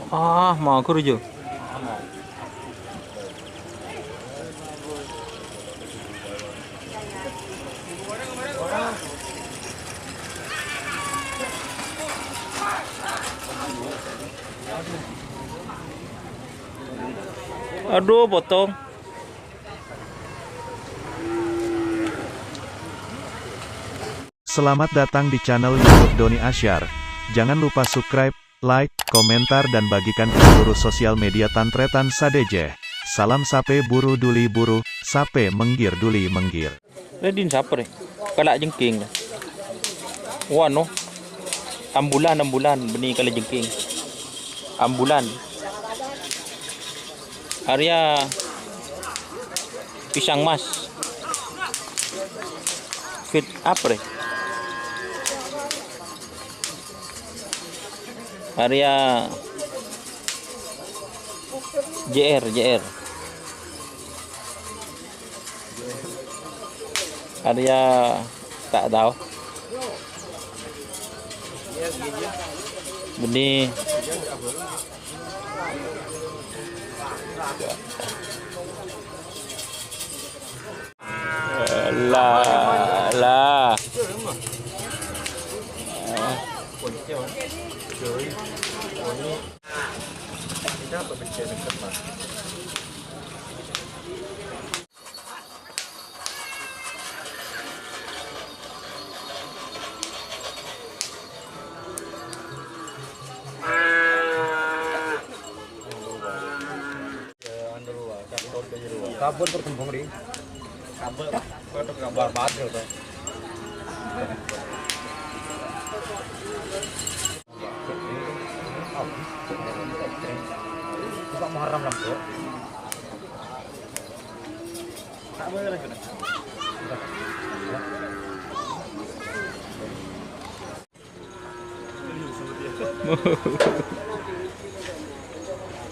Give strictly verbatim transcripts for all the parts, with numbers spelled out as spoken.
Ah, mager, Jo. Aduh, potong. Selamat datang di channel YouTube Doni Asyar. Jangan lupa subscribe, like, komentar, dan bagikan ke seluruh sosial media tan-tarètan sadhâjâ. Salam sapè buru dhuli buru, sapè mèngghir dhuli mèngghir. Rè, dhin sapa, rè? Kala' jengking, rè. Wano. Ambulan, ambulan, bânnè kala' jengking. Ambulan. Arèya pisang mas. Fit apa, rè? Arèya J R, J R. Arèya ta' tao. Bânnè. La, la. Sabun pertembung, Ri. Sabun, pertembung. Bar, bar, bar. Buka Muharram, Lam, Bro.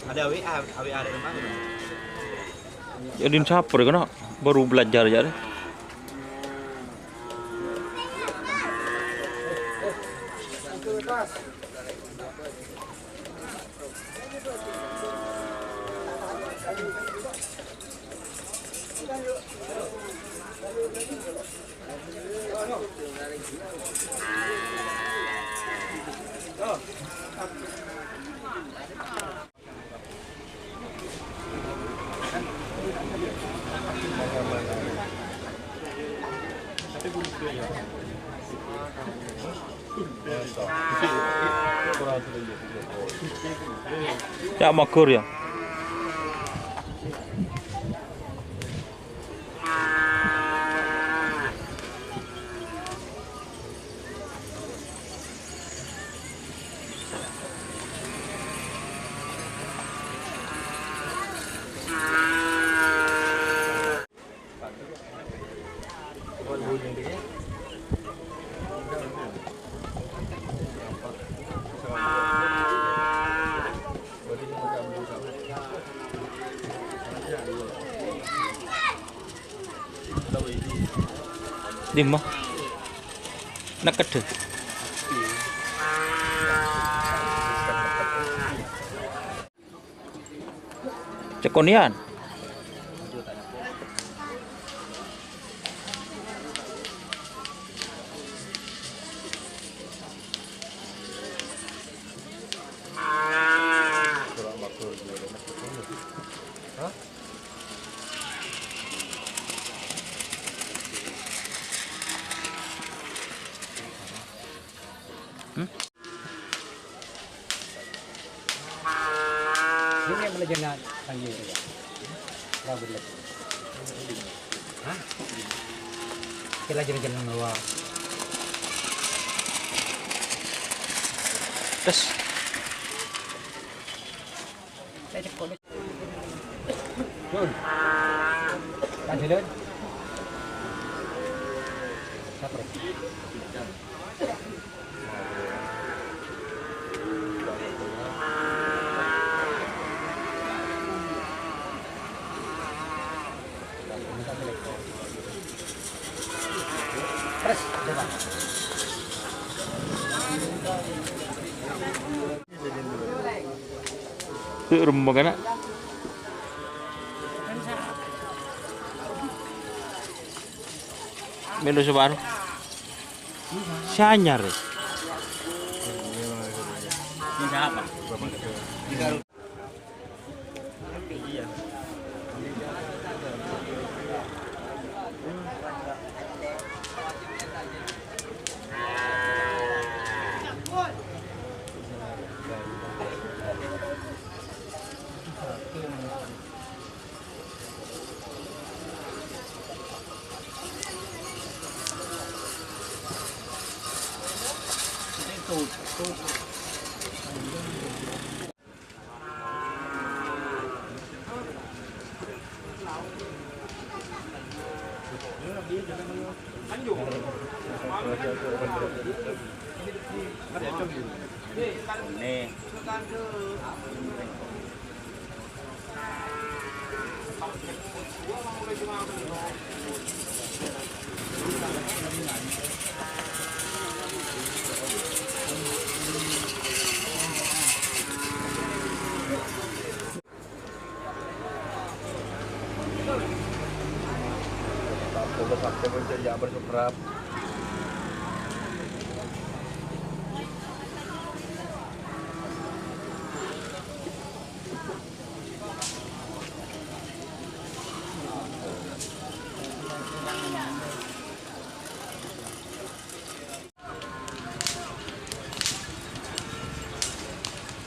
Ada W A, W A ada tempat. Ya, din sabar, kena baru belajar aja deh. Ya, mager ya. Dimma? Nekkedde. Cekonian. Hmm? Ini yang belajarnya Tanjung itu, ya? Rabu lagi. Hah? Kita jalan-jalan keluar. Terus? Saya cek kok. Dun. Lanjut, Dun. Sabar. Terus, coba. Tuh, remmo kana'. Melu sè bâru. Sè anyar, ya? Ini siapa?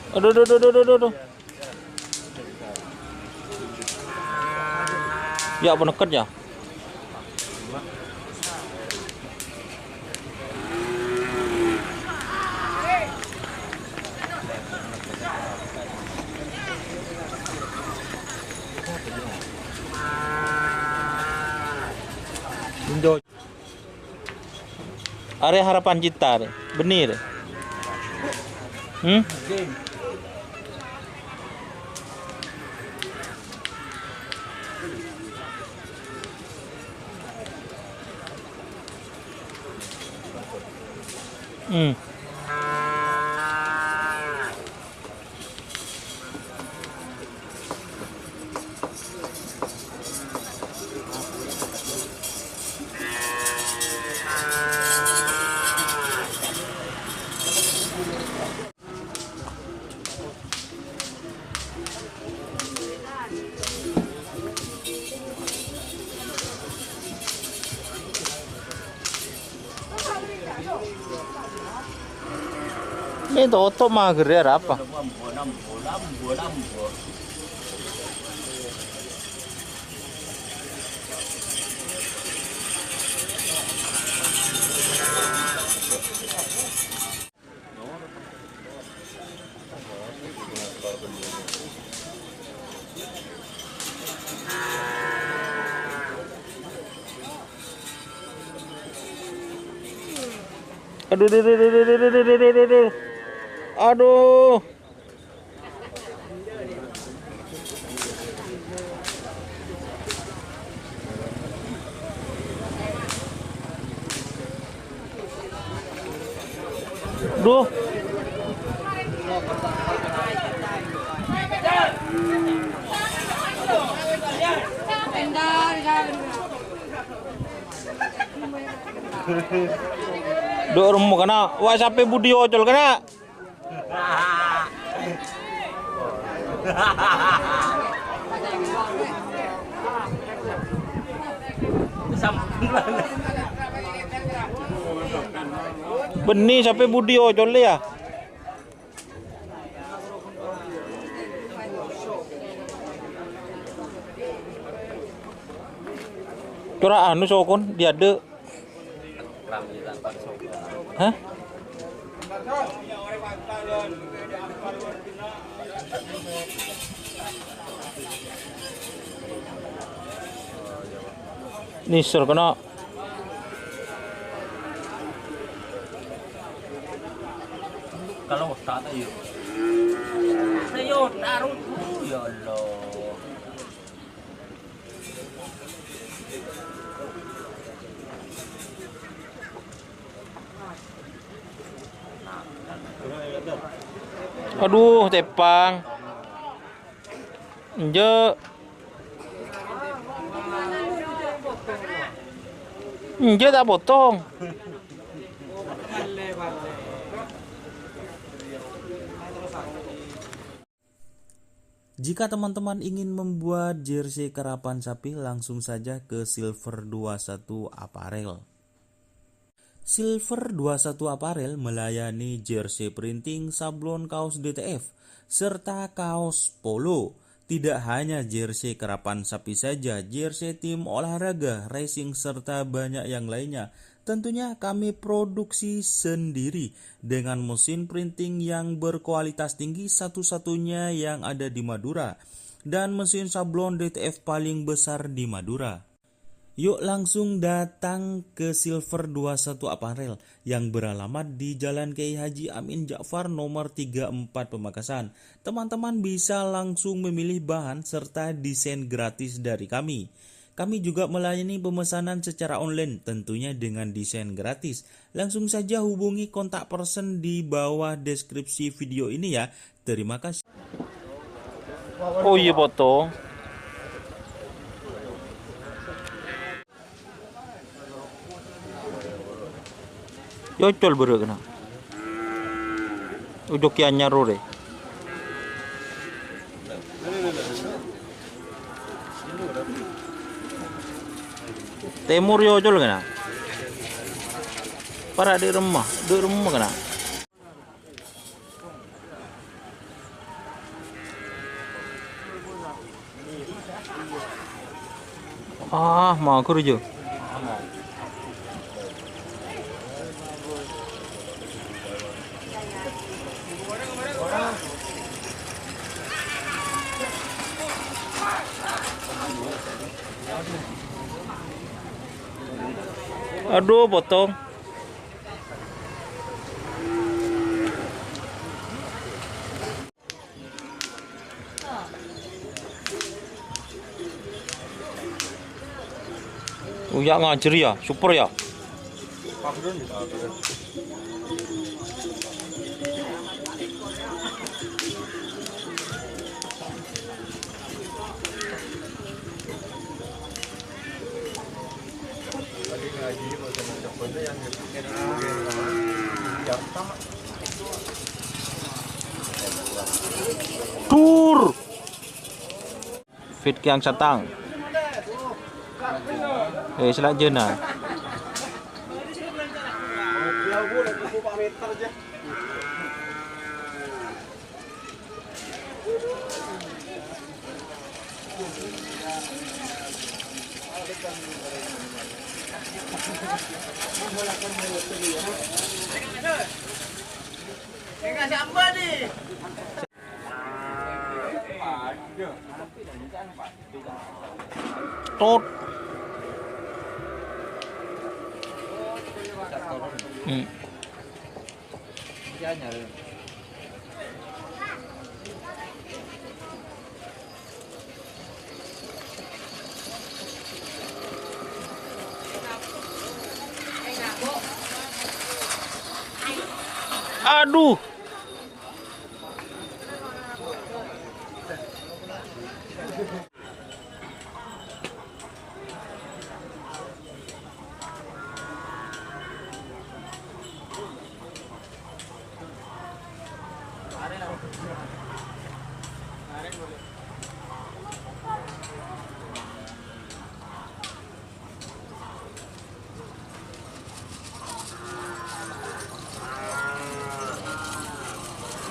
Aduh, aduh, aduh, aduh, aduh, aduh. Ya, apa neket ya? Indo. Arè Harapan Cita, rè. Bânnè, rè. Hmm? Hmm. Ini tutup mager ya, apa? Aduh, aduh, aduh, aduh, aduh, aduh, aduh, aduh. Aduh. Duh. Duh, remmo kana'. Wa', sapè budi ocol kana'. Bânnè sapè budi ocolè ya. Cora' anu sokon diadâ'. Hah? Nèser kana'. Kalau tak tahu. Ayo, taruh dulu, ya Allah. Aduh, tepang. Enjâ'. Enjâ' ta' potong. Jika teman-teman ingin membuat jersey karapan sapi, langsung saja ke Silver dua satu Apparel. Silver dua satu Apparel melayani jersey printing, sablon kaos D T F, serta kaos polo. Tidak hanya jersey karapan sapi saja, jersey tim olahraga, racing, serta banyak yang lainnya. Tentunya kami produksi sendiri dengan mesin printing yang berkualitas tinggi, satu-satunya yang ada di Madura, dan mesin sablon D T F paling besar di Madura. Yuk langsung datang ke Silver dua satu Apparel yang beralamat di Jalan Kiai Haji Amin Ja'far nomor tiga empat Pamekasan. Teman-teman bisa langsung memilih bahan serta desain gratis dari kami. Kami juga melayani pemesanan secara online, tentunya dengan desain gratis. Langsung saja hubungi kontak person di bawah deskripsi video ini ya. Terima kasih. Oh iyâ, potong. Yâ, ocol bârâ' kèna. Ojok kè anyar orè. Tèmor yâ ocol kèna. Para' dâ' remma, dâ' remma kèna. Ah, maghâr jâ. Aduh, potong. Uya ngajhâr yâ, super yâ. Dur. Fit kèng satang. Eh, selanjutnya. Tot. Hmm. Aduh.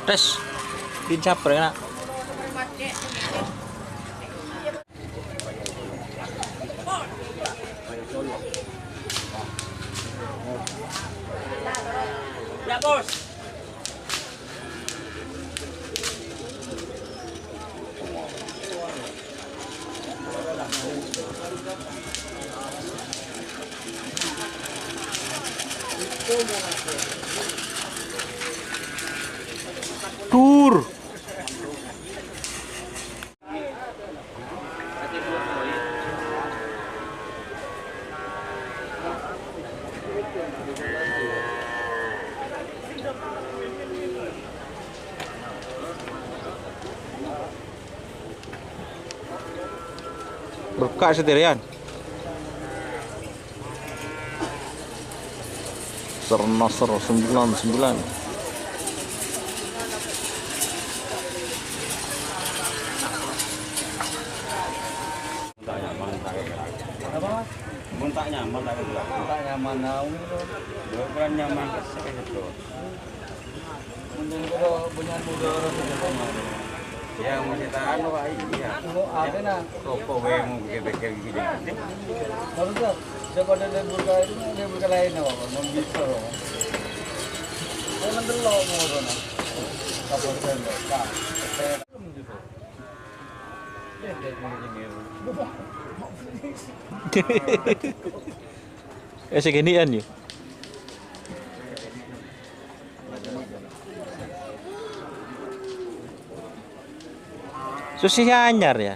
Tes. Din sabar, nak. Ya, Bos. Tur. Ka' sèterèyan. Ser Nasr sembilan sembilan. Mon ta' nyaman, ta' kèra. Apa, Mas? Mon ta' nyaman, ta' kèra. Ta' nyaman, nah, ngono. Lho, kurang nyaman, kesel gitu. Mending kalau punya muda orang itu sama. Ya, masih tahan, Pak, iya. Mau ada, nah. Rokok, weh, mau pikir-pikir gini. Baru, Sir. Daripada libur ke ini, libur ke lain, apa? Non bisa, apa? Saya kan delok mau, nah. Apa, saya enggak. Nah, saya Eh, sè ghâni'ân, yâ. Sosis anyar, yâ.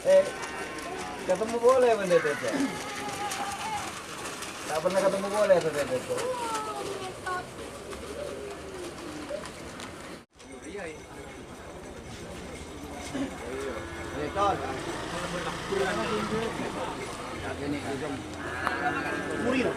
Eh, ketemu boleh, Bang Dede, ya? Tak pernah ketemu boleh, Bang Dede, ya? Kurir.